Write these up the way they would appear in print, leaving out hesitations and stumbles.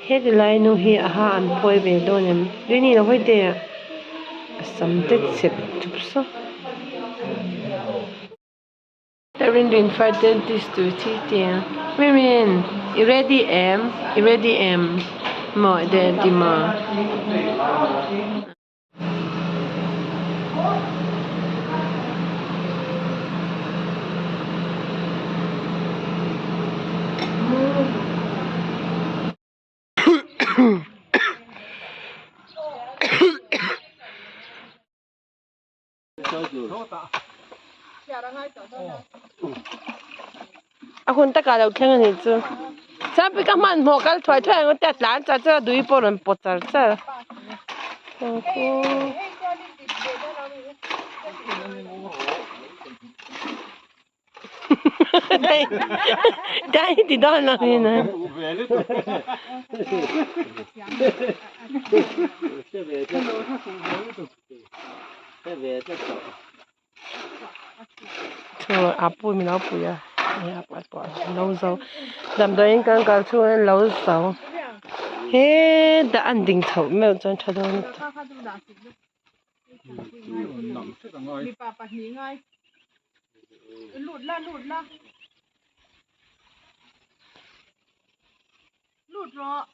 Heti lai nu hi a ha an phawi ve dawn em? Rini lo hawi teh a sam te chep thup saw. Rinrin far dentist tur chi te a Rinrin i ready em? I ready em? Maw daddy maw? A hun takah lo thleng a nih chu. Chuan ka hmanhmawh kal thuai thuai ang tia tlan char char a dui pawh a rawn pawt char char. Dai ti dawn lo hi na. Chu a pui min lo pui a hei a pawh a lo zo damdawiin kan kal chhungin lo zo hetah an ding chhoh meuh chuan tha dawn lutuk.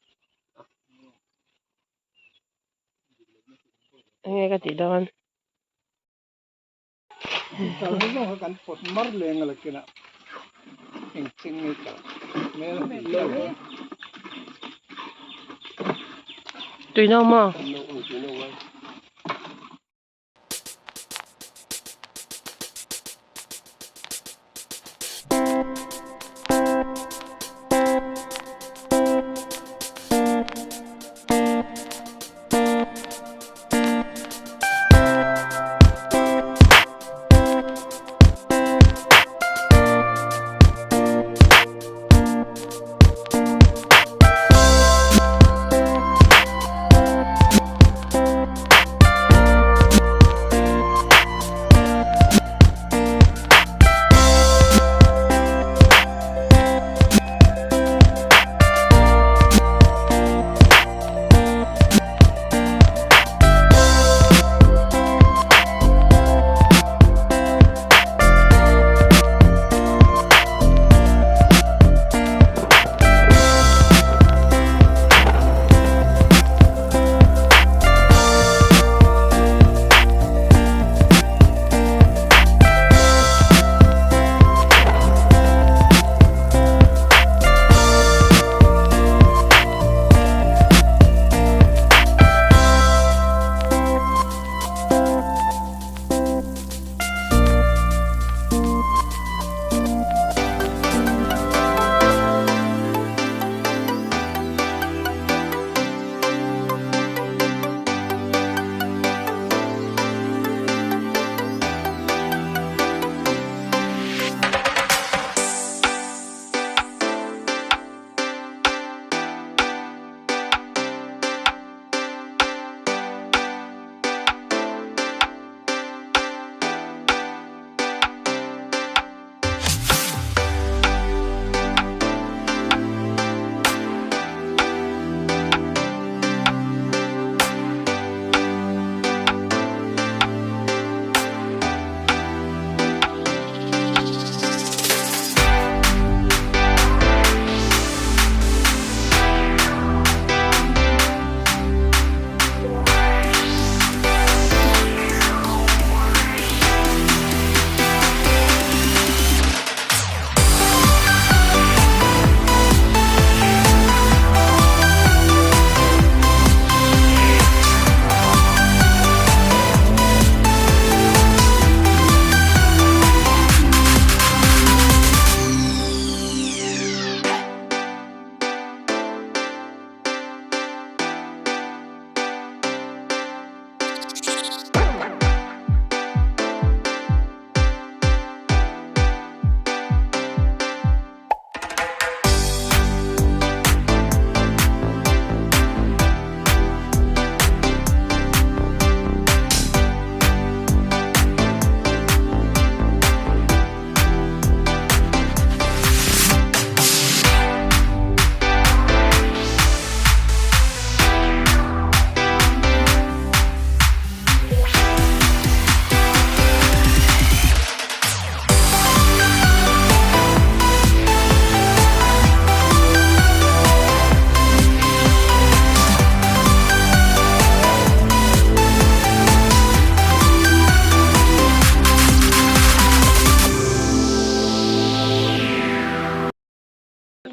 Enge ka tih dawn. Tui no maw?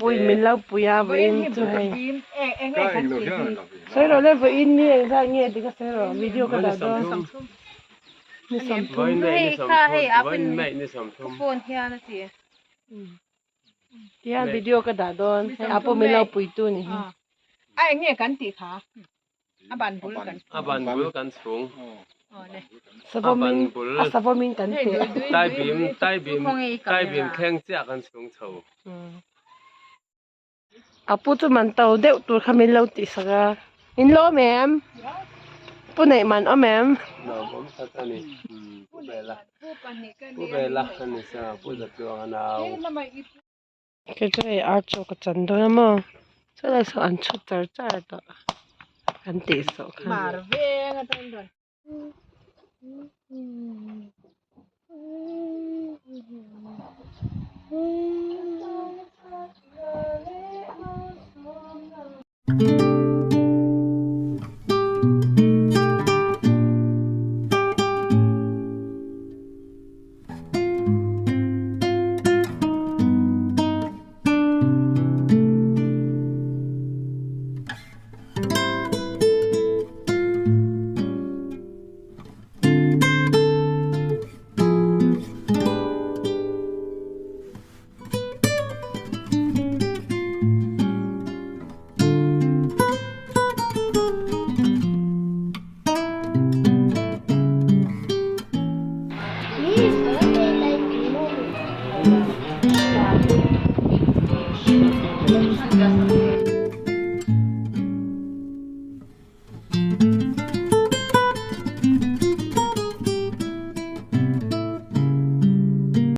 Apu in min lo pui a vawiin chu hei. Sawi rawh le vawiin ni engzat nge ti ka sawi rawh video ka dah dawn. Ni 30. Tihian video ka dah dawn hei Apu min lo pui tu ni hi. A eng nge kan tih kha? A ban bul kan A ban bul kan chhung. A ban bul. A savawm in kan teh. Tai bim tai bim tai bim thleng chiah kan chhung chho. A pu chu man to deuh tur kha min lo tih sak a. In lawm em? Pu neih man awm em? Lawm awm tak a ni. Pu Bela. Pu Bela a ni sa Pu Zatluanga nau. Kei chu hei ar chaw ka chan dawn a maw chulai saw an chhut char char tawh an tih sawh kha. Mar veng a tan dawn.